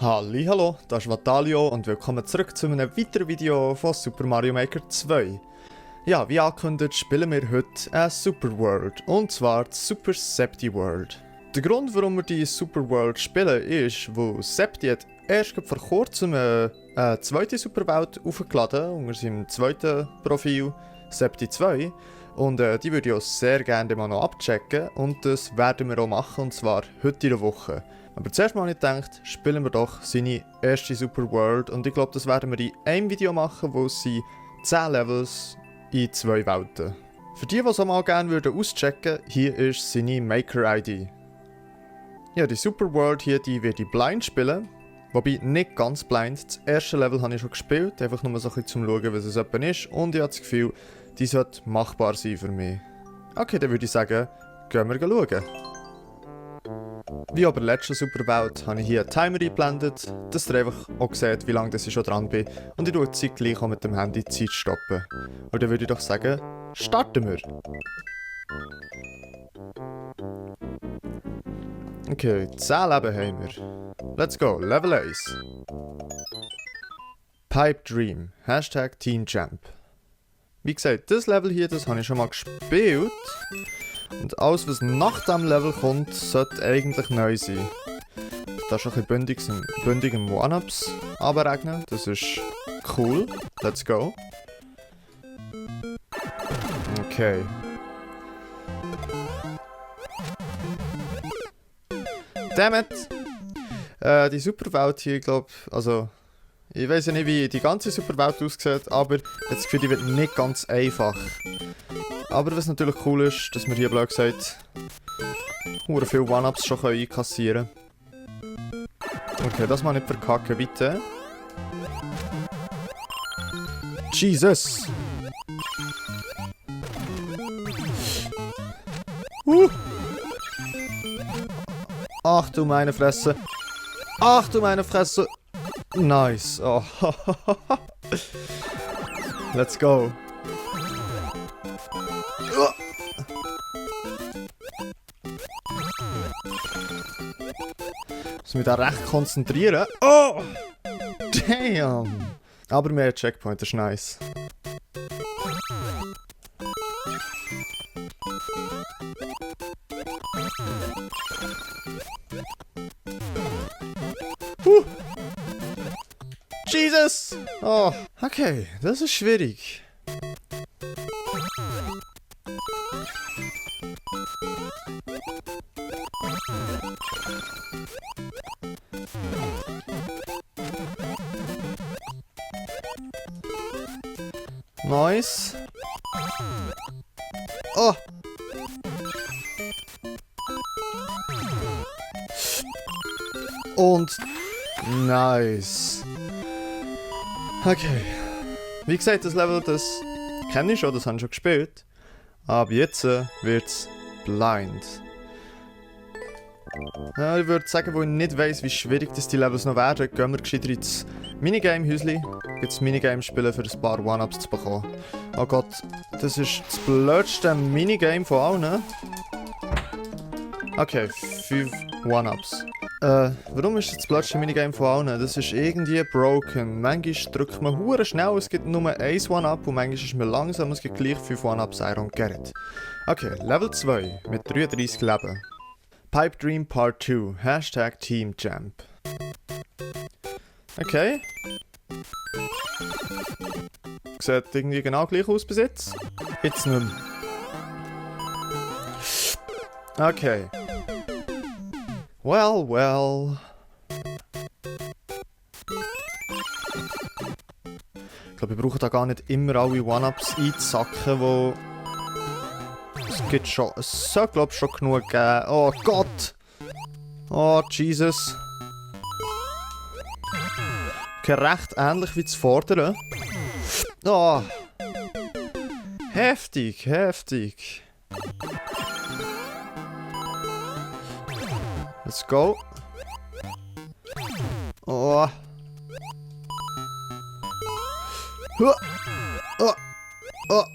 Hallo, das ist Vatalio und willkommen zurück zu einem weiteren Video von Super Mario Maker 2. Ja, wie angekündigt spielen wir heute eine Super World, und zwar die Super Septi World. Der Grund, warum wir die Super World spielen, ist, weil Septi hat erst vor kurzem eine zweite Superwelt aufgeladen, unter seinem zweiten Profil, Septi 2. Und die würde ich auch sehr gerne mal noch abchecken, und das werden wir auch machen, und zwar heute in der Woche. Aber zuerst mal habe ich gedacht, spielen wir doch seine erste Super World, und ich glaube, das werden wir in einem Video machen, wo es 10 Levels in 2 Welten. Für die es auch mal gerne auschecken würden, hier ist seine Maker-ID. Ja, die Super World hier, die werde ich blind spielen, wobei nicht ganz blind. Das erste Level habe ich schon gespielt, einfach nur so ein bisschen zum Schauen, was es ist, und ich habe das Gefühl, die sollte machbar sein für mich. Okay, dann würde ich sagen, gehen wir schauen. Wie aber letzte Superwelt habe ich hier einen Timer eingeblendet, dass ihr einfach auch seht, wie lange ich schon dran bin, und ich tue die Zeit gleich auch mit dem Handy die Zeit stoppen. Und dann würde ich doch sagen, starten wir! Okay, 10 Leben haben wir. Let's go, Level 1. Pipe Dream, Hashtag Team Champ. Wie gesagt, das Level hier, das habe ich schon mal gespielt. Und alles, was nach diesem Level kommt, sollte eigentlich neu sein. Da ist ein bisschen bündigem One-Ups abregnen. Das ist cool. Let's go. Okay. Dammit! Die Superwelt hier, ich glaube, also... Ich weiß ja nicht, wie die ganze Superwelt aussieht, aber ich habe das Gefühl, die wird nicht ganz einfach. Aber was natürlich cool ist, dass wir hier blöd gesagt sehr viele One-Ups schon einkassieren können. Okay, das mal nicht verkacken, bitte. Jesus! Ach du meine Fresse! Ach du meine Fresse! Nice! Oh. Let's go! Ich muss mich da recht konzentrieren. Oh! Damn! Aber mehr Checkpoint, das ist nice. Jesus! Oh, okay, das ist schwierig. Nice. Oh! Und nice. Okay. Wie gesagt, das Level, das kenne ich schon, das habe ich schon gespielt. Aber jetzt wird's blind. Ja, ich würde sagen, wo ich nicht weiss, wie schwierig die Levels noch werden, gehen wir gescheiter ins Minigame-Häuschen. Jetzt Minigame spielen, für ein paar One-Ups zu bekommen. Oh Gott, das ist das blödste Minigame von allen. Okay, 5 One-Ups. Warum ist das blödste Minigame von allen? Das ist irgendwie broken. Manchmal drückt man hure schnell, es gibt nur 1 One-Up, und manchmal ist man langsam, es gibt gleich 5 One-Ups, I don't get it. Okay, Level 2 mit 33 Leben. Pipe Dream Part 2, Hashtag Team Champ. Okay. Sieht irgendwie genau gleich aus bis jetzt. Jetzt nicht mehr. Okay. Well, well. Ich glaube, wir brauchen da gar nicht immer alle One-Ups einzusacken, wo... Es gibt schon... Es soll, glaube ich, schon genug geben. Oh Gott! Oh, Jesus. Okay, recht ähnlich wie zu fordern. Oh! Heftig, heftig. Let's go. Oh. Oh. Oh. Oh.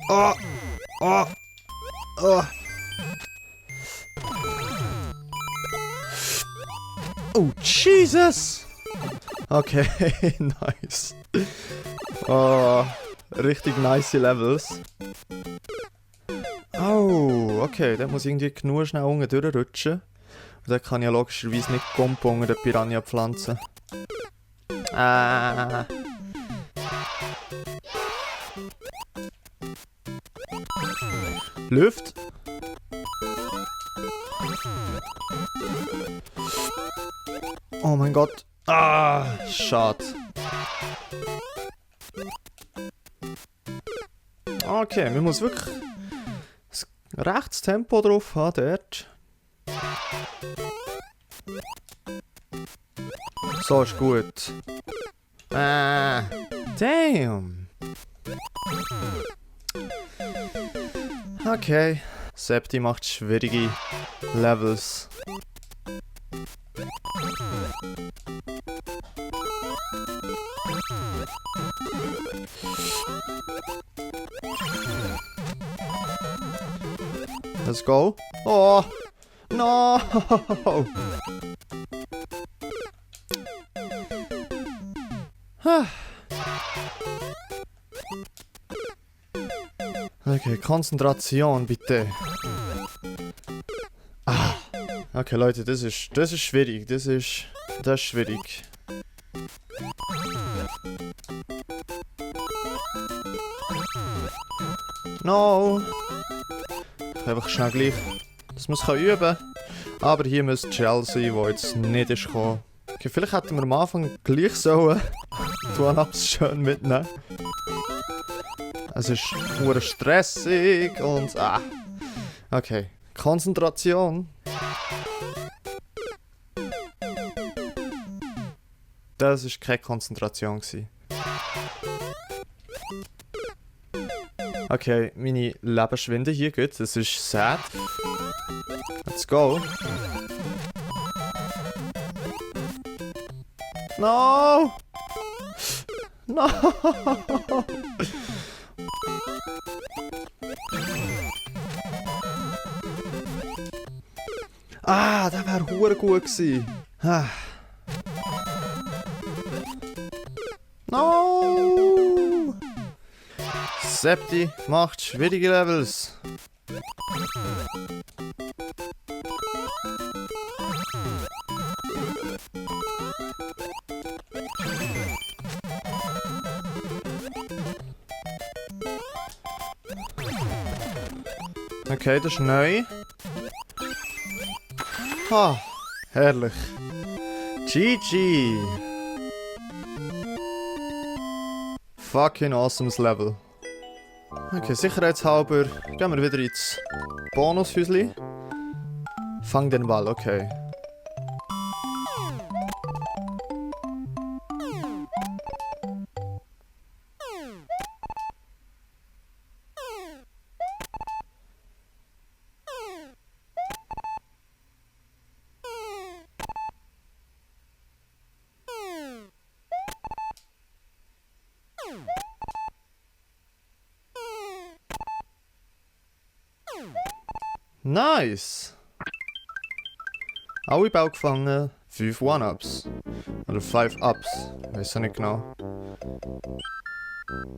Oh. Oh. Oh. Oh, Jesus! Okay, nice. Oh, richtig nice Levels. Oh, okay, da muss ich irgendwie genug schnell unten durchrutschen. Und dann kann ich ja logischerweise nicht Gompo unter den Piranha pflanzen. Luft. Oh mein Gott. Schade. Okay, man muss wirklich das Rechtstempo drauf haben dort. So ist gut. Damn. Okay. Septi macht schwierige Levels. Let's go. Oh, no. Okay, Konzentration bitte. Okay, Leute, das ist schwierig. Das ist schwierig. No. Ich einfach schnell gleich, dass man es üben kann. Aber hier müsste Gel sein, der jetzt nicht ist gekommen. Okay, vielleicht hätten wir am Anfang gleich sollen One-Ups schön mitnehmen. Es ist nur stressig und Okay, Konzentration. Das war keine Konzentration. Okay, meine Leben schwinden hier gut. Das ist sad. Let's go. No! No! Das wäre hure gut gewesen. No! Septi macht schwierige Levels. Okay, das ist neu. Herrlich. GG. Fucking awesomes Level. Okay, sicherheitshalber gehen wir wieder ins Bonushäusli. Fang den Ball, okay. Nice! Alle Bälle gefangen, 5 One-Ups. Oder 5 Ups, weiß ich nicht genau.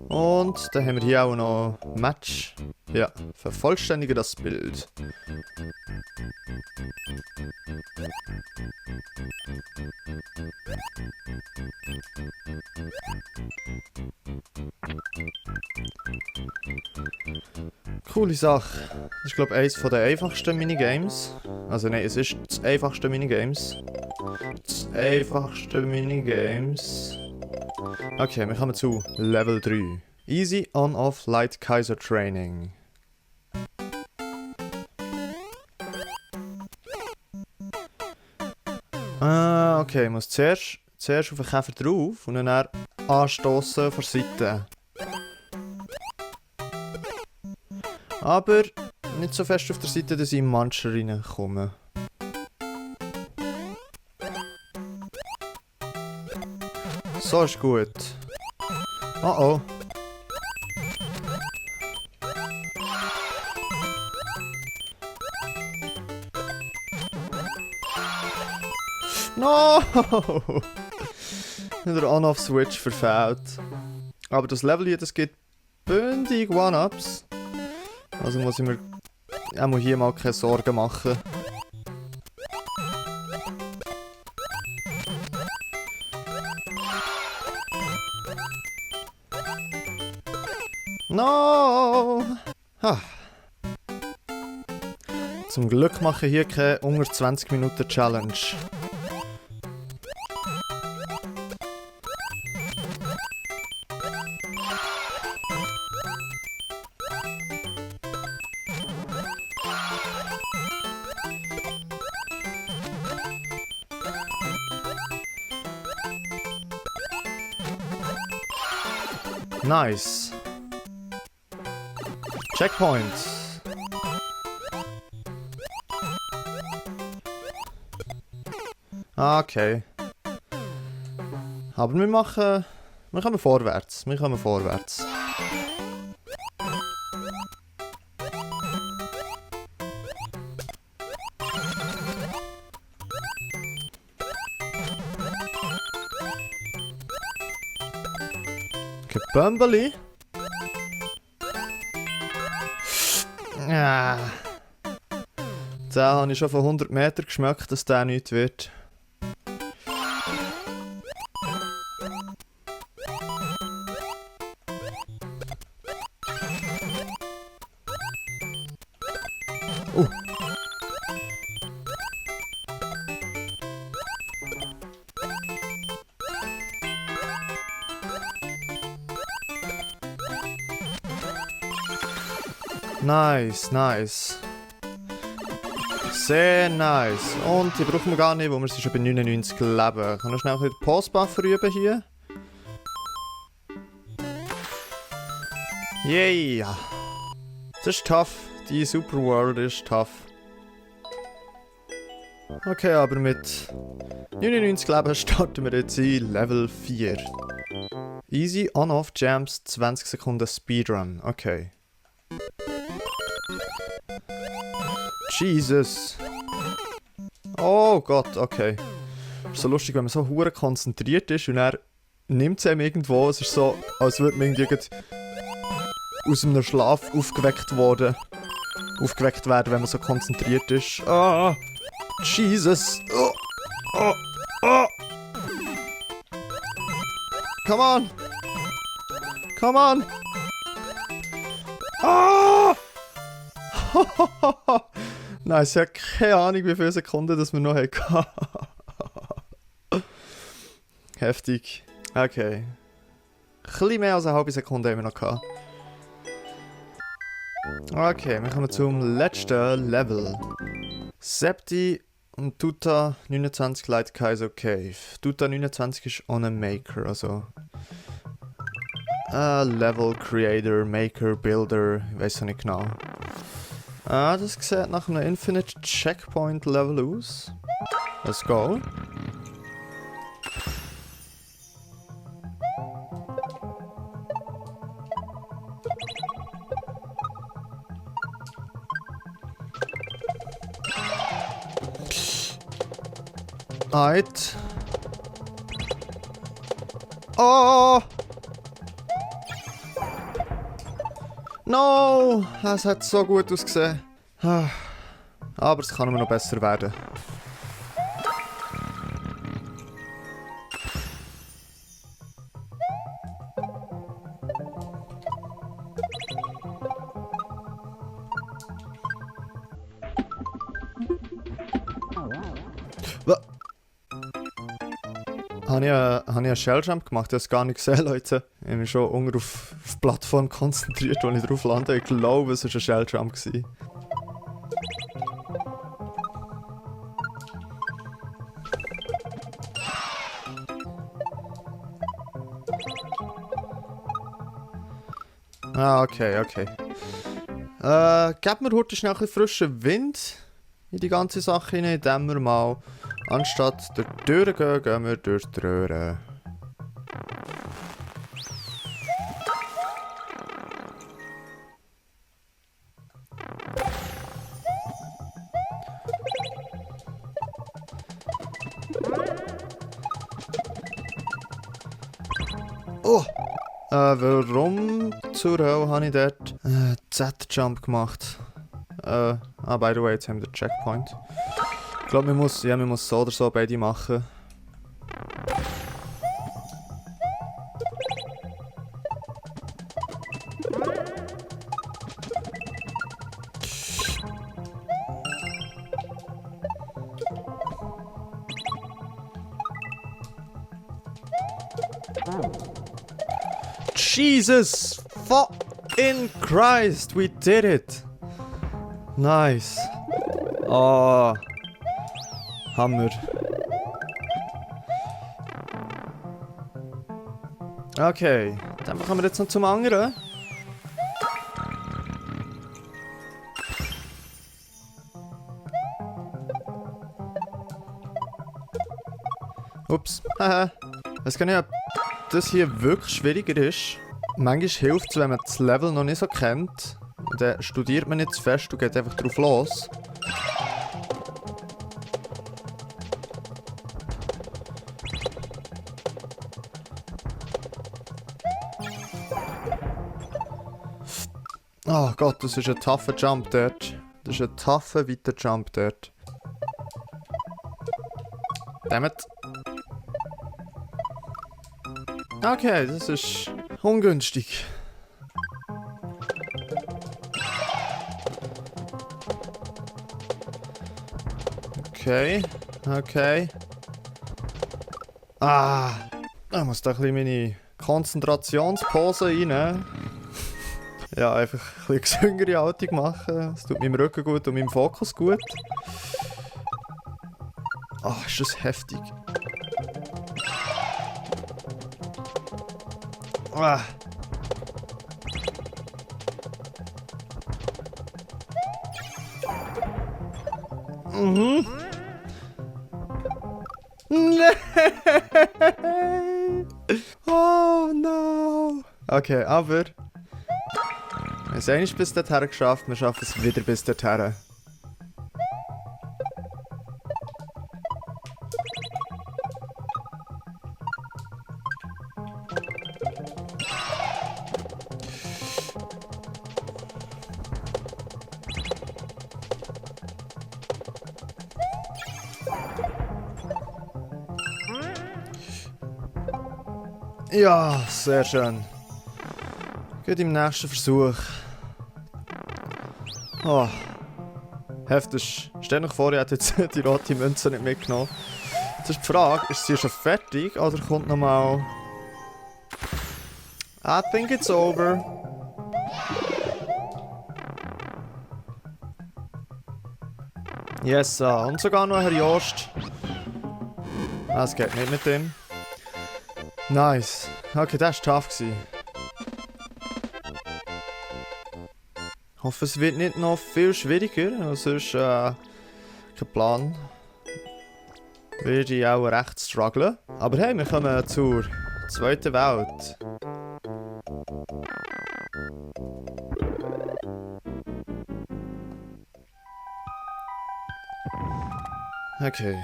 Und dann haben wir hier auch noch Match. Ja, vervollständige das Bild. Coole Sache. Das ist, glaube ich, eines der einfachsten Minigames. Also nein, es ist das einfachste Minigames. Das einfachste Minigames. Okay, wir kommen zu Level 3. Easy On-Off Light Kaiser Training. Okay, ich muss zuerst auf den Käfer drauf und dann anstoßen von der Seite. Aber nicht so fest auf der Seite, dass ich in Mancher reinkomme. So ist gut. Oh. No! Der On-Off-Switch verfehlt. Aber das Level hier, das gibt bündig One-Ups. Also muss ich mir auch hier mal keine Sorgen machen. No! Ha. Zum Glück mache ich hier keine unter 20 Minuten Challenge. Nice. Checkpoint. Okay. Aber wir kommen vorwärts. Wir kommen vorwärts. Gebömbeli. Ah. Da habe ich schon von 100 Metern geschmeckt, dass der nichts wird. Nice, nice. Sehr nice. Und die brauchen wir gar nicht, weil wir sind schon bei 99 Leben. Kann ich schnell ein bisschen den Pause-Buffer üben hier? Yeah! Das ist tough. Die Super World ist tough. Okay, aber mit 99 Leben starten wir jetzt in Level 4. Easy On-Off Jams, 20 Sekunden Speedrun. Okay. Jesus. Oh Gott, okay. Ist so lustig, wenn man so hure konzentriert ist und er nimmt es einem irgendwo. Es ist so, als würde man irgendwie aus einem Schlaf aufgeweckt werden, wenn man so konzentriert ist. Ah, Jesus. Oh, oh, oh. Come on. Come on. Ah! Nice, ich habe keine Ahnung, wie viele Sekunden das wir noch hatten. Heftig. Okay. Ein bisschen mehr als eine halbe Sekunde haben wir noch gehabt. Okay, wir kommen zum letzten Level. Septi und Tuta 29 Light Kaizo Cave. Tuta 29 ist on a Maker, also... Level Creator, Maker, Builder, ich weiß noch nicht genau. Das sieht nach einem Infinite Checkpoint Level aus. Let's go. Right. Oh! No! Es hat so gut ausgesehen. Aber es kann immer noch besser werden. Habe ich einen Shelljump gemacht? Ich habe es gar nicht gesehen, Leute. Ich habe mich schon unten auf die Plattform konzentriert, wo ich drauf lande. Ich glaube, es war ein Shelljump. Ah, okay, okay. Geben wir heute schnell ein bisschen frischen Wind in die ganze Sache hinein, indem wir mal, anstatt durch die Türen gehen, gehen wir durch die Röhren. Oh! Warum zur Hölle habe ich dort Z-Jump gemacht? By the way, jetzt haben wir den Checkpoint. Ich glaube, man muss so oder so beide machen. Jesus fucking Christ, we did it! Nice. Oh. Hammer. Okay, dann kommen wir jetzt noch zum anderen. Ups, haha. Ich weiß gar nicht, ob das hier wirklich schwieriger ist. Manchmal hilft es, wenn man das Level noch nicht so kennt. Dann studiert man nicht zu fest und geht einfach drauf los. Oh Gott, das ist ein tougher Jump dort. Das ist ein tougher, weiter Jump dort. Dammit. Okay, das ist ungünstig. Okay, okay. Ah, ich muss da ein bisschen meine Konzentrationspause rein. Ja, einfach ein bisschen gesüngere Haltung machen. Es tut meinem Rücken gut und meinem Fokus gut. Ah, ist das heftig. Ah. Mhm. Nein! Oh no! Okay, aber... Wir haben es einmal bis dorthin geschafft, wir schaffen es wieder bis dorthin. Ja, sehr schön. Geht im nächsten Versuch. Oh. Heftig. Stell dir vor, ich hätte jetzt die rote Münze nicht mitgenommen. Jetzt ist die Frage, ist sie schon fertig oder kommt nochmal... I think it's over. Yes, und sogar noch Herr Jost. Ah, es geht nicht mit dem. Nice. Okay, das war tough. Ich hoffe, es wird nicht noch viel schwieriger, sonst kein Plan. Würde ich auch recht strugglen. Aber hey, wir kommen zur zweiten Welt. Okay.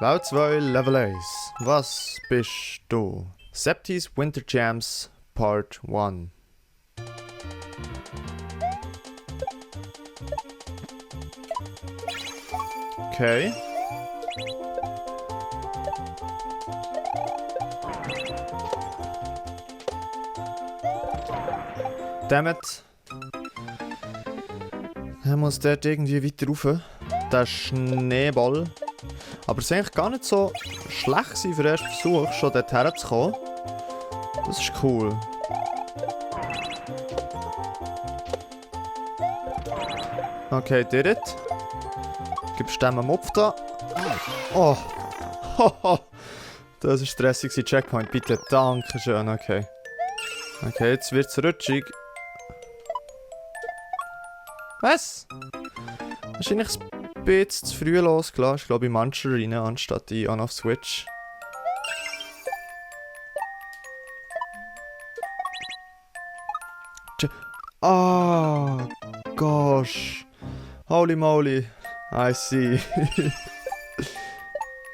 Welt 2, Level 1. Was bist du? Septi's Winter Jams Part 1. Okay. Dammit. Er muss dort irgendwie weiter rauf. Der Schneeball. Aber es ist eigentlich gar nicht so schlecht für den ersten Versuch, schon dort herzukommen. Das ist cool. Okay, did it. Gibst dem einen Mopf da. Oh. Hoho. Das war stressig. Checkpoint, bitte. Dankeschön. Okay. Okay, jetzt wird es rutschig. Was? Wahrscheinlich ein bisschen zu früh losgelassen. Ich glaube, in manchen rein, anstatt in on auf Switch. Ah, gosh. Holy moly. I see.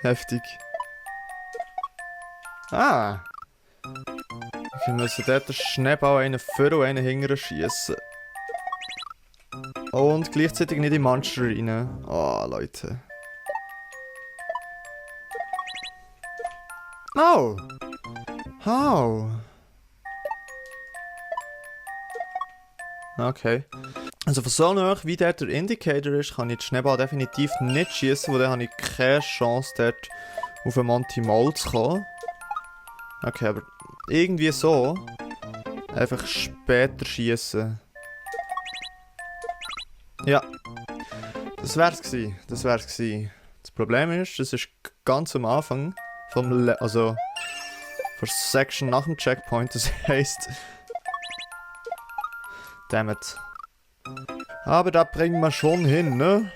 Heftig. Ah. Wir müssen dort den Schneeball einen vor und einen hinterher schießen. Und gleichzeitig nicht in die Monster rein. Oh, Leute. Oh! How? Okay. Also von so nah wie dort der Indicator ist, kann ich den Schneeball definitiv nicht schießen, weil dann habe ich keine Chance dort auf einen Monty Mole zu kommen. Okay, aber irgendwie so einfach später schießen. Ja, das wär's gewesen. Das wär's gewesen. Das Problem ist, das ist ganz am Anfang vom von Section nach dem Checkpoint, das heisst... Dammit. Aber da bringen wir schon hin, ne?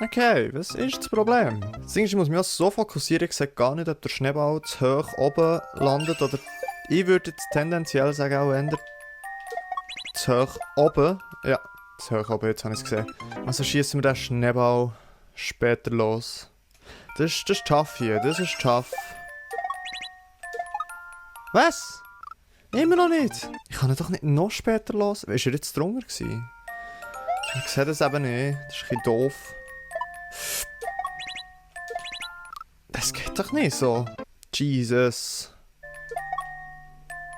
Okay, was ist das Problem? Das Ding ist, ich muss mich auch so fokussieren, ich sehe gar nicht, ob der Schneeball zu hoch oben landet oder... Ich würde jetzt tendenziell sagen, auch eher zu hoch oben. Ja, zu hoch oben, jetzt habe ich es gesehen. Also schießen wir den Schneeball später los. Das ist tough hier, das ist tough. Was? Immer noch nicht! Ich kann ihn doch nicht noch später los. Ist er jetzt drunter gewesen? Ich sehe das eben nicht. Das ist ein bisschen doof. Das geht doch nicht so. Jesus.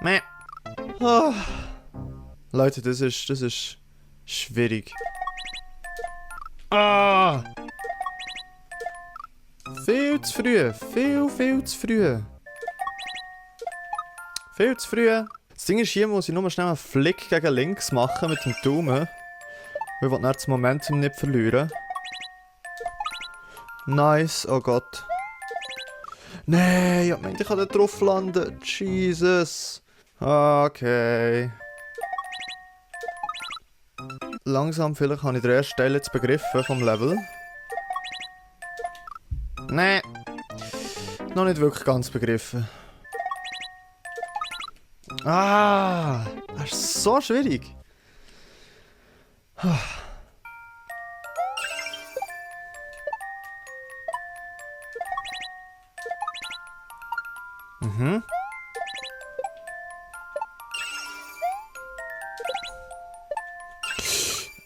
Meh. Oh. Leute, das ist schwierig. Ah! Viel zu früh. Viel zu früh. Viel zu früh. Das Ding ist, hier muss ich nur schnell einen Flick gegen links machen mit dem Daumen. Weil ich will das Momentum nicht verlieren. Nice, oh Gott. Nein, ich meinte, ich kann da drauf landen. Jesus. Okay. Langsam vielleicht habe ich den ersten Teil jetzt begriffen vom Level. Nein. Noch nicht wirklich ganz begriffen. Ah, das ist so schwierig. Mhm.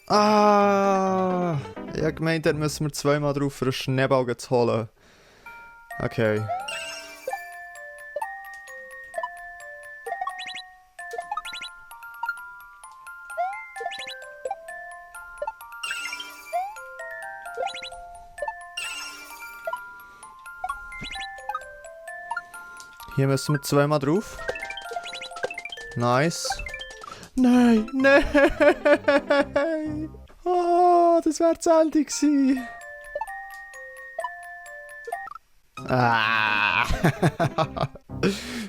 Ah, ich habe gemeint, dort müssen wir zweimal drauf, für einen Schneeball zu holen. Okay. Hier müssen wir zweimal drauf. Nice. Nein, nein! Oh, das wäre das Ende gewesen. Ah!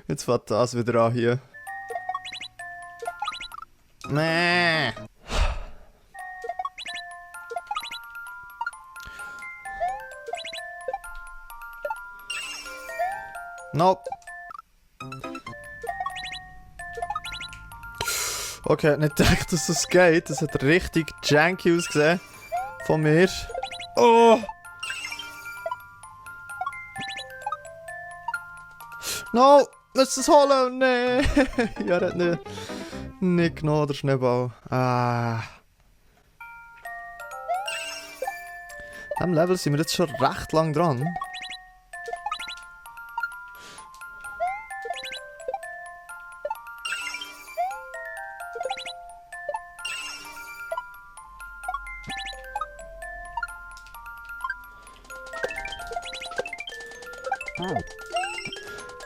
Jetzt fängt das wieder an hier. Nee! Nope. Okay, ich hab nicht gedacht, dass das geht. Das hat richtig janky ausgesehen. Von mir. Oh! No! Lass es holen! Nee! Ja, er hat nicht genommen, der Schneeball. Ah. Am Level sind wir jetzt schon recht lang dran.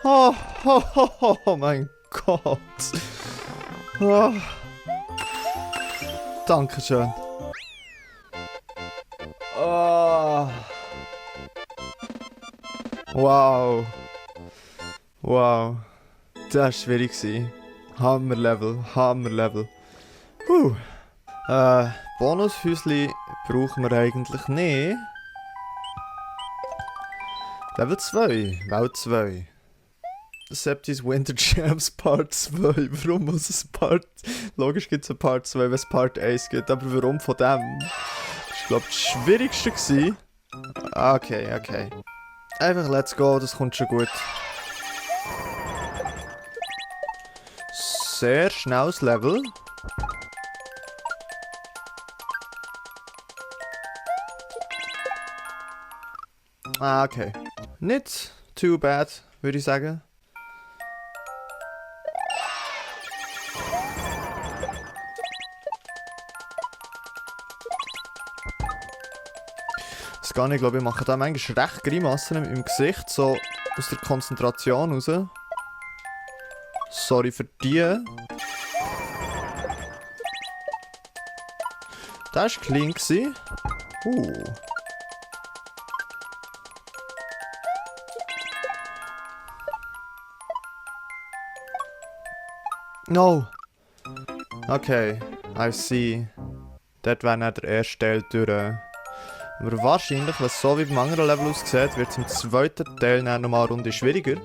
Oh, oh, oh, oh mein Gott. Oh. Dankeschön. Oh. Wow. Wow. Das war schwierig. Hammer-Level, Hammer-Level. Bonushäusli brauchen wir eigentlich nicht. Level 2, Welt 2. Septis Winter Jams Part 2. Warum muss es Part... Logisch gibt es ein Part 2, wenn es Part 1 gibt, aber warum von dem? Das war, glaube ich, das Schwierigste gewesen. Okay, okay. Einfach let's go, das kommt schon gut. sehr schnelles Level. Ah, okay. Nicht too bad, würde ich sagen. Das gar nicht, glaube ich, mache da manchmal recht Grimassen im Gesicht, so aus der Konzentration raus. Sorry für die. Das war clean. No! Okay, I see. Dort wäre nicht der erste Teil durch. Aber wahrscheinlich, wenn es so wie beim anderen Level aussieht, wird es im zweiten Teil dann nochmal eine Runde schwieriger.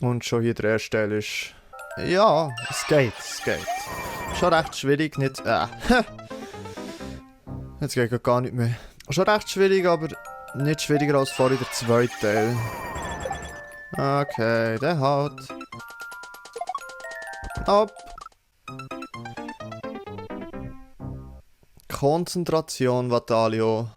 Und schon hier der erste Teil ist... Ja, es geht. Schon recht schwierig, nicht... Jetzt geht gar nicht mehr. Schon recht schwierig, aber nicht schwieriger als vorher der zweite Teil. Okay, der hat... Ab. Konzentration, Vatalio.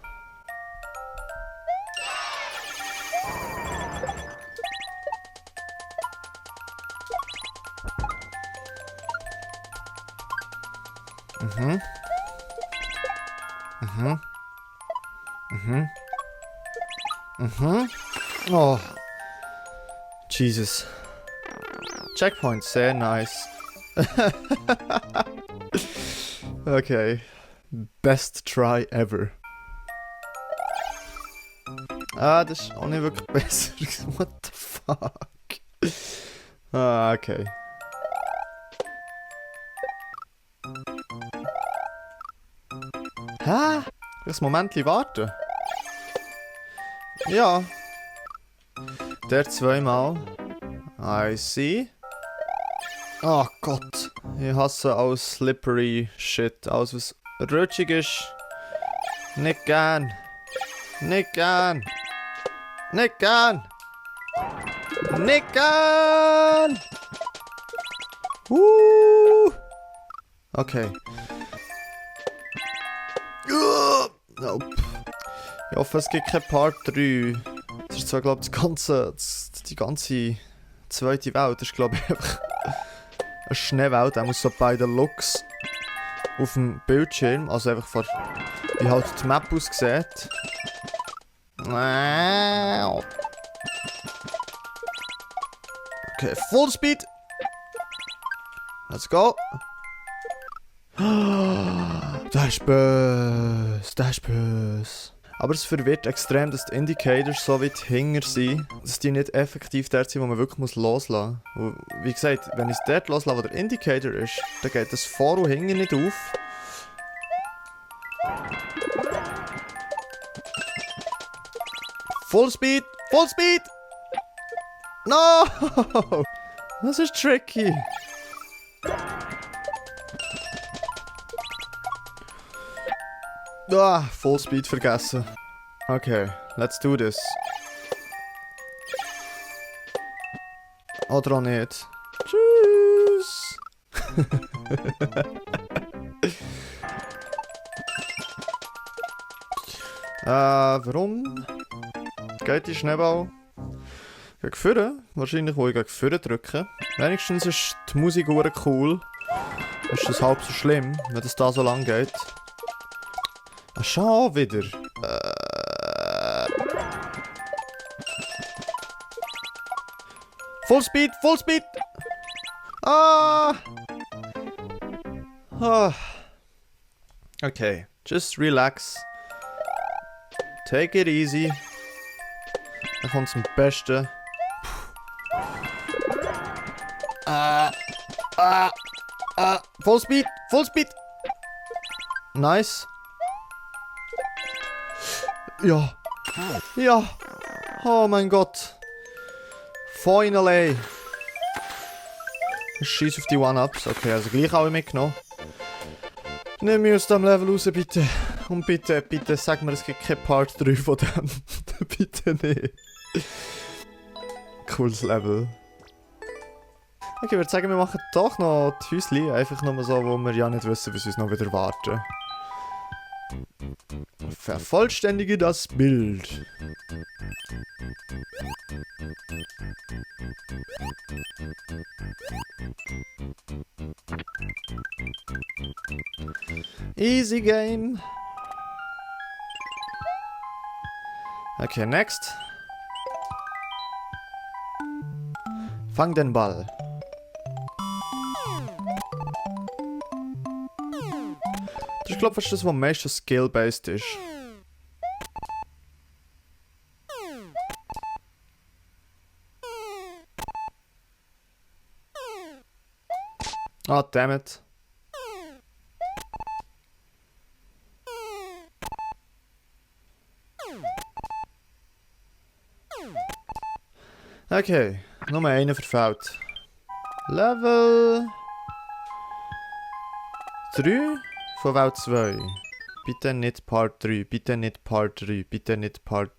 Oh. Jesus. Checkpoint, sehr nice. Okay. Best try ever. Ah, das ist auch nicht wirklich besser. What the fuck? Ah, okay. Hä? Ein Momentchen warten. Ja. Der zweimal. I see. Oh Gott. Ich hasse alles slippery shit. Alles was rutschig ist. Nicht gern. Nicht gern. Nicht gern. Nicht gern. Okay. Nope. Ich hoffe, es gibt kein Part 3. Das ist zwar, glaube ich, die ganze zweite Welt. Das ist, glaube ich, einfach eine Schneewelt. Er muss so bei den Looks auf dem Bildschirm, also einfach vor, wie halt die Map aussieht. Okay, Full Speed! Let's go! Das ist böse, das ist böse. Aber es verwirrt extrem, dass die Indicators so weit hinter sind, dass die nicht effektiv dort sind, wo man wirklich loslassen muss. Und wie gesagt, wenn ich es dort loslasse, wo der Indicator ist, dann geht das vor und hinten nicht auf. Full Speed! Full Speed! No! Das ist tricky. Ah, Full Speed vergessen. Okay, let's do this. Oder auch nicht. Tschüss! Warum geht die Schneeball gegen vorne? Wahrscheinlich wo ich gegen vorne drücke. Wenigstens ist die Musik auch cool. Ist das halb so schlimm, wenn das da so lang geht. Schon wieder. Full Speed, Full Speed! Ah! Okay, just relax. Take it easy. Dann kommt zum Besten. Full Speed, Full Speed! Nice. Ja. Ja. Oh mein Gott. Finally. Scheiß auf die One-Ups. Okay, also gleich alle mitgenommen. Nimm mich aus dem Level raus, bitte. Und bitte, bitte sag mir, es gibt kein Part 3 von dem. Bitte nicht. Cooles Level. Okay, ich würde sagen, wir machen doch noch die Häuschen. Einfach nur so, wo wir ja nicht wissen, was uns noch wieder warten. Vervollständige das Bild. Easy game. Okay, next. Fang den Ball. Ich glaube, das ist das, was am meisten skill-based ist. Ah, damn it. Okay, Nummer 1 verfehlt. Level 3 von Welt 2. Bitte nicht Part 3, bitte nicht Part 3, bitte nicht Part...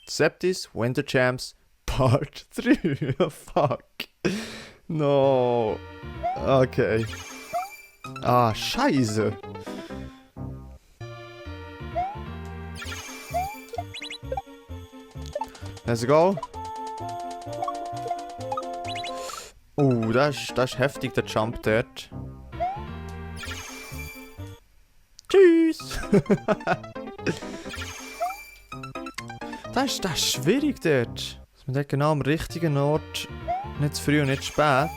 Septis, Winter Champs, Part 3. Oh, fuck. No. Okay. Ah, scheiße. Let's go. Oh, das ist heftig, der Jump dort. Tschüss! Das ist schwierig dort. Dass man dort genau am richtigen Ort, nicht zu früh und nicht zu spät.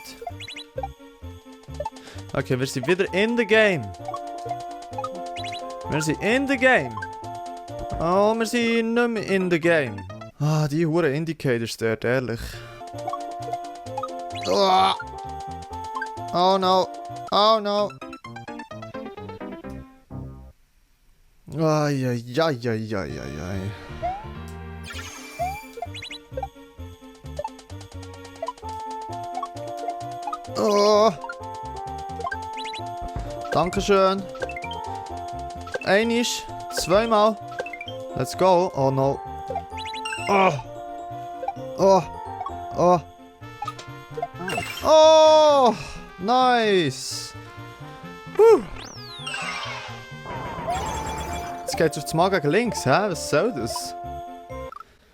Okay, wir sind wieder in the game. Wir sind in the game. Oh, wir sind nicht mehr in the game. Ah, die huren Indicators dort, ehrlich. Oh. Oh no. Oh no. Ai, ai, ai, ai, ai, ai, ai. Oh. Dankeschön. Einisch. Zweimal. Let's go. Oh no. Oh. Oh. Oh. Oh. Nice. Jetzt geht's aufs Mal gegen links, hä? Was soll das?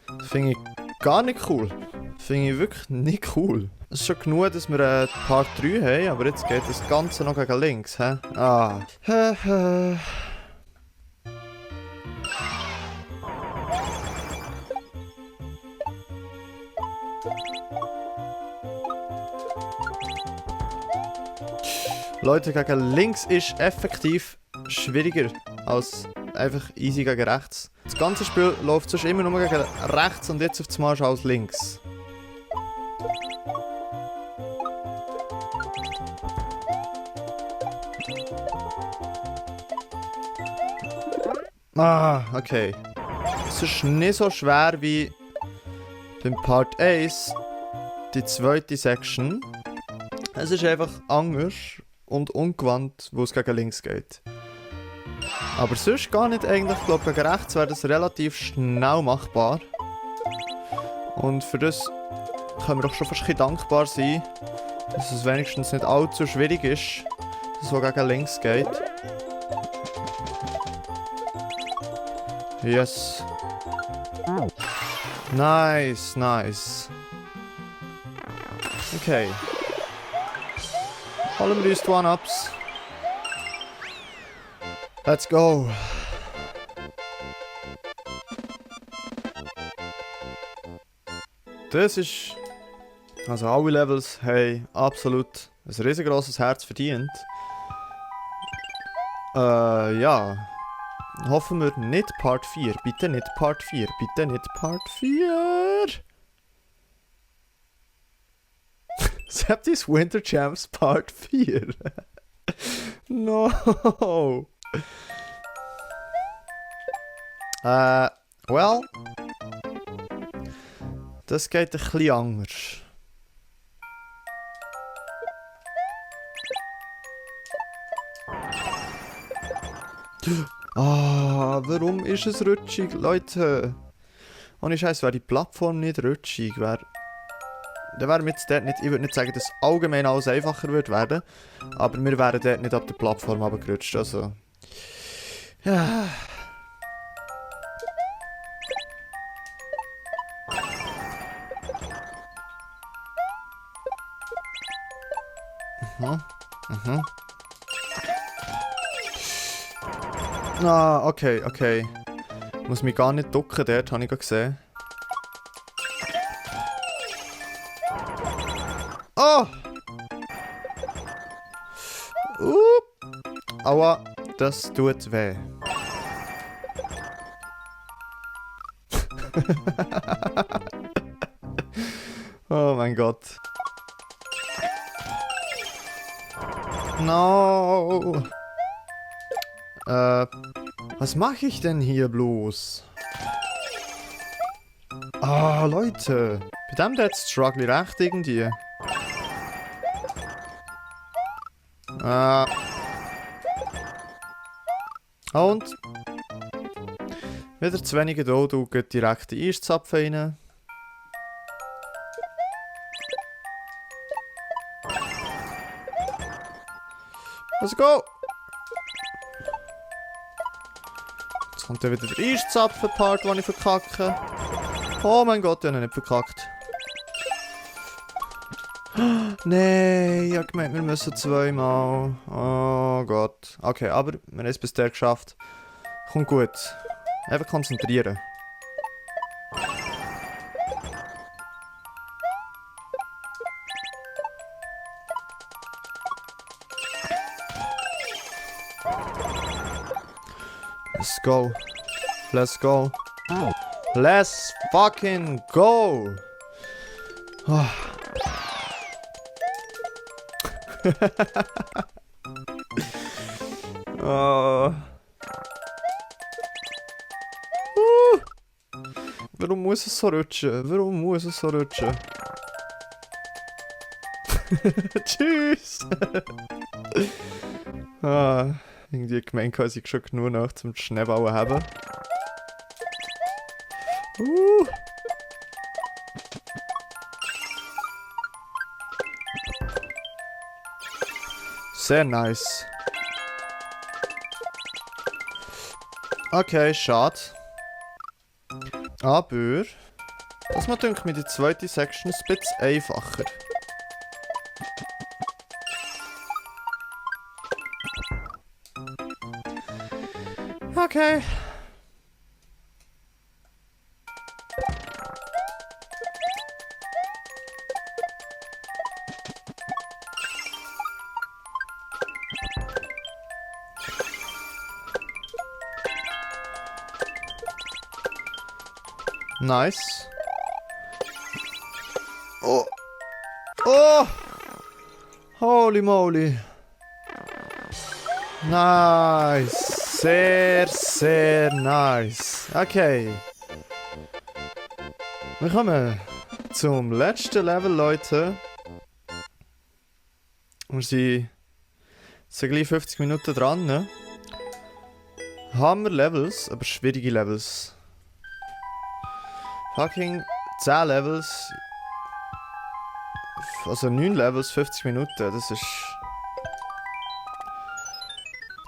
Das finde ich gar nicht cool. Finde ich wirklich nicht cool. Es ist schon genug, dass wir Part 3 haben, aber jetzt geht das Ganze noch gegen links, hä? Ah. Leute, gegen links ist effektiv schwieriger als einfach easy gegen rechts. Das ganze Spiel läuft sonst immer nur gegen rechts und jetzt auf das Mal aus links. Ah, okay. Es ist nicht so schwer wie beim Part 1, die zweite Section. Es ist einfach anders und ungewandt, wo es gegen links geht. Aber sonst gar nicht eigentlich. Ich glaube, gegen rechts wäre das relativ schnell machbar. Und für das können wir doch schon fast ein bisschen dankbar sein, dass es wenigstens nicht allzu schwierig ist, dass es gegen links geht. Yes. Nice, nice. Okay. Holen wir uns die One-Ups. Let's go. Das ist... Also alle Levels haben absolut ein riesengroßes Herz verdient. Ja. Hoffen wir nicht Part 4. Bitte nicht Part 4. Bitte nicht Part 4. Septis Winter Champs Part 4. No. Well. Das geht ein bisschen anders. Ah, warum ist es rutschig, Leute? Ohne Scheiß, wäre die Plattform nicht rutschig, wäre dann wären wir jetzt dort nicht... Ich würde nicht sagen, dass allgemein alles einfacher wird werden. Aber wir wären dort nicht ab der Plattform runtergerutscht. Also... Ja... Ah, okay, okay. Ich muss mich gar nicht ducken, dort habe ich gerade gesehen. Oh! Aua, das tut weh. Oh mein Gott. No! Was mache ich denn hier bloß? Ah, Leute. Bei dem jetzt struggle ich recht irgendwie. Und? Wieder zu wenig Geduld und geht direkt in den Eiszapfen rein. Let's go! Jetzt kommt dann wieder der Eiszapfen-Part, den ich verkacke. Oh mein Gott, ich habe ihn nicht verkackt. Nein, ich habe gemeint, wir müssen zweimal. Oh Gott. Okay, aber wir haben es bis der geschafft. Kommt gut. Einfach konzentrieren. Let's go. Let's go. Let's fucking go. Oh. Oh. Warum muss es so rutschen? Warum muss es so rutschen? Tschüss! Irgendwie gemeint, dass ich schon genug noch zum Schneebauen habe. Sehr nice. Okay, schade. Aber... das macht mir die zweite Section ein bisschen einfacher. Okay. Nice. Oh. Oh. Holy moly. Nice. Sehr, sehr nice. Okay. Wir kommen zum letzten Level, Leute. Wir sind gleich 50 Minuten dran. Ne? Haben wir Levels, aber schwierige Levels. Fucking 10 Levels. Also 9 Levels, 50 Minuten. Das ist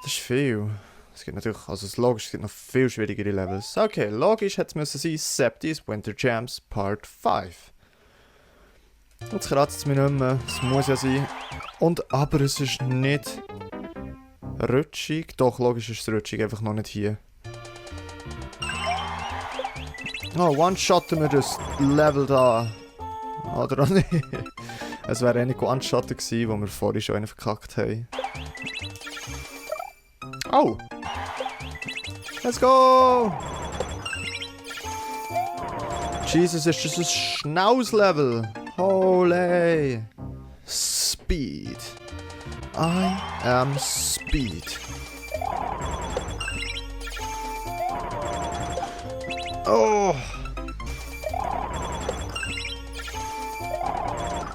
viel. Es gibt natürlich, also es logisch, es gibt noch viel schwierigere Levels. Okay, logisch hätte es sein, Septis Winter Jams Part 5. Jetzt kratzt es mich nicht mehr, es muss ja sein. Und, aber es ist nicht rutschig. Doch, logisch ist es rutschig, einfach noch nicht hier. Oh, one-shotten wir das Level da. Oder auch nicht? Es wäre eine One-Shotten gewesen, wo wir vorhin schon einen verkackt haben. Oh! Let's go! Jesus, ist das ein Schnauzlevel? Holy! Speed. I am Speed. Oh!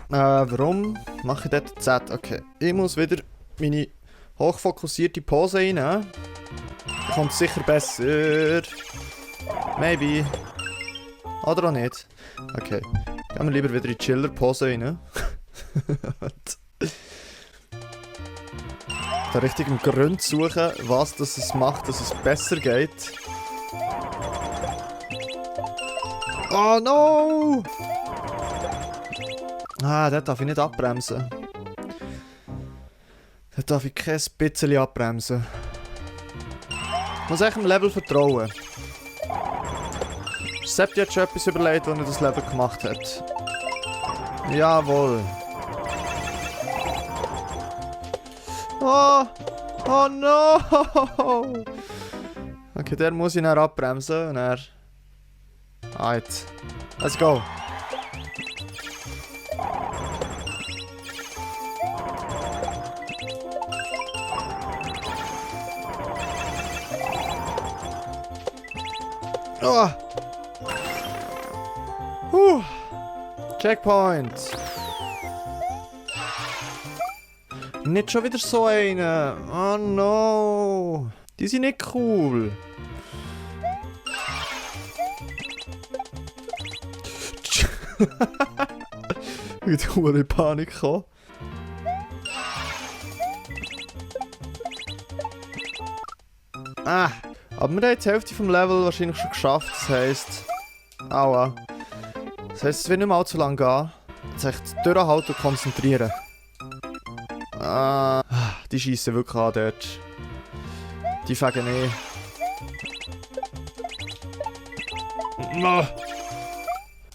Warum mache ich dort Z? Okay. Ich muss wieder meine hochfokussierte Pose rein. Kommt sicher besser. Maybe. Oder auch nicht. Okay. Gehen wir lieber wieder in die Chiller-Pose rein. Da richtig einen Grund suchen, was das es macht, dass es besser geht. Oh no! Ah, dort darf ich nicht abbremsen. Dort darf ich kein bisschen abbremsen. Ich muss echt dem Level vertrauen. Septi hat schon etwas überlegt, als er das Level gemacht hat. Jawohl. Oh! Oh no! Okay, der muss ich dann abbremsen und er. Alright. Let's go. Oh! Checkpoint! Nicht schon wieder so eine! Oh no! Die sind nicht cool! Ich bin in Panik gekommen. Ah! Aber wir haben die Hälfte vom Level wahrscheinlich schon geschafft. Das heisst. Aua. Das heisst, es wird nicht mehr allzu lang gehen. Jetzt echt durchhalten und konzentrieren. Ah, die schießen wirklich an dort. Die fegen eh.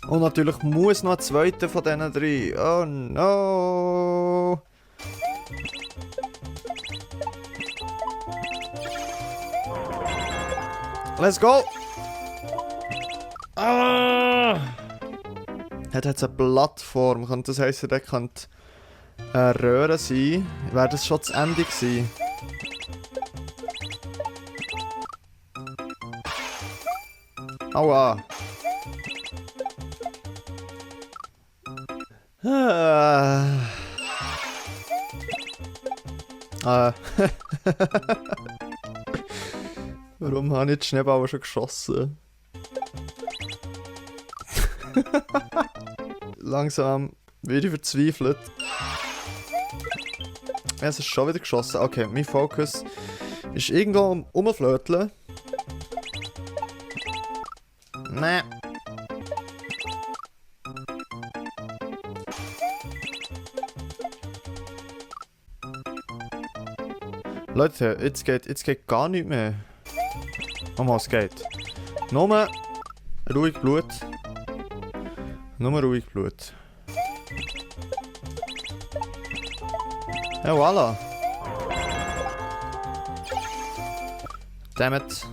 Und natürlich muss noch ein zweiter von diesen drei. Oh no! Let's go! Ah! Hat jetzt eine Plattform. Könnte das heissen, der könnte eine Röhre sein? Wäre das schon das Ende gewesen? Aua! Warum habe ich die Schneeball schon geschossen? Langsam werde ich verzweifelt. Es ist schon wieder geschossen. Okay, mein Fokus ist irgendwo rumflöteln. Nee. Leute, jetzt geht gar nichts mehr. Nochmal, es geht. Nur ruhig Blut. Nur ruhig Blut. Ja, voilà. Dammit.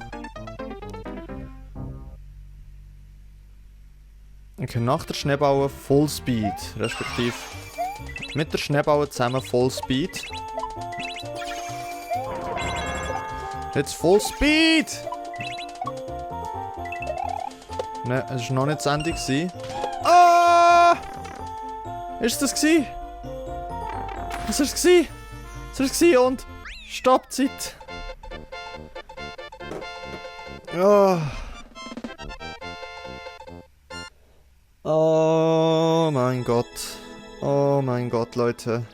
Okay, nach der Schneebaue Full Speed, respektive mit der Schneebaue zusammen Full Speed. Jetzt Full Speed! Ne, es war noch nicht das Ende. Ah! Ist das gsi? Was war es gsi? Was war es gsi? Und Stoppzeit. Oh. Oh mein Gott. Oh mein Gott, Leute.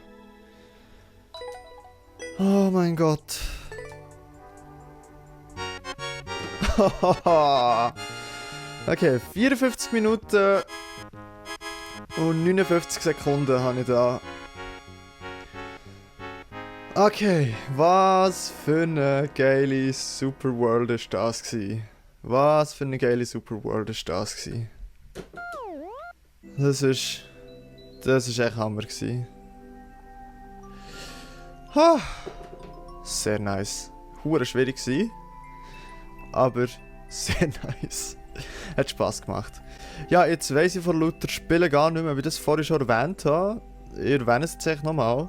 Oh mein Gott. Okay, 54 Minuten und 59 Sekunden habe ich da. Okay, was für eine geile Super World ist das gewesen? Was für eine geile Super World ist das gewesen? Das ist echt Hammer gewesen. Sehr nice. Hure schwierig gewesen. Aber sehr nice. Hat Spass gemacht. Ja, jetzt weiss ich von lauter Spielen gar nicht mehr, wie ich das vorhin schon erwähnt habe. Ich erwähne es jetzt nochmal.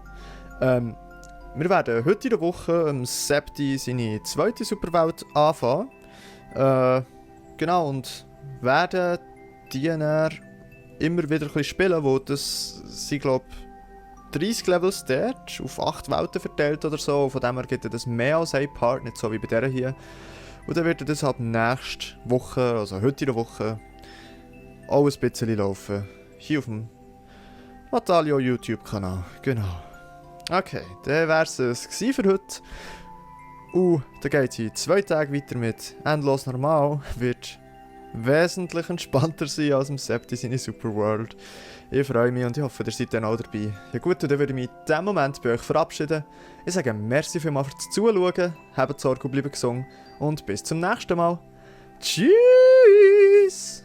Wir werden heute in der Woche am Septi seine zweite Superwelt anfangen. Genau, und werden die dann immer wieder ein bisschen spielen, wo das sind, glaube ich, 30 Levels dort, auf 8 Welten verteilt oder so. Von dem her gibt es mehr als ein Part, nicht so wie bei dieser hier. Und dann wird das ab nächste Woche, also heute in der Woche, auch ein bisschen laufen. hier auf dem Vatalio YouTube-Kanal. Genau. Okay, dann wär's es für heute. Dann geht es in 2 Tagen weiter mit Endlos Normal. Wird wesentlich entspannter sein als im Septi seine Superworld. Ich freue mich und ich hoffe, ihr seid dann auch dabei. Ja gut, dann würde ich mich in diesem Moment bei euch verabschieden. Ich sage merci vielmals fürs Zuschauen, habt Sorge und bleibt gesund und bis zum nächsten Mal. Tschüss!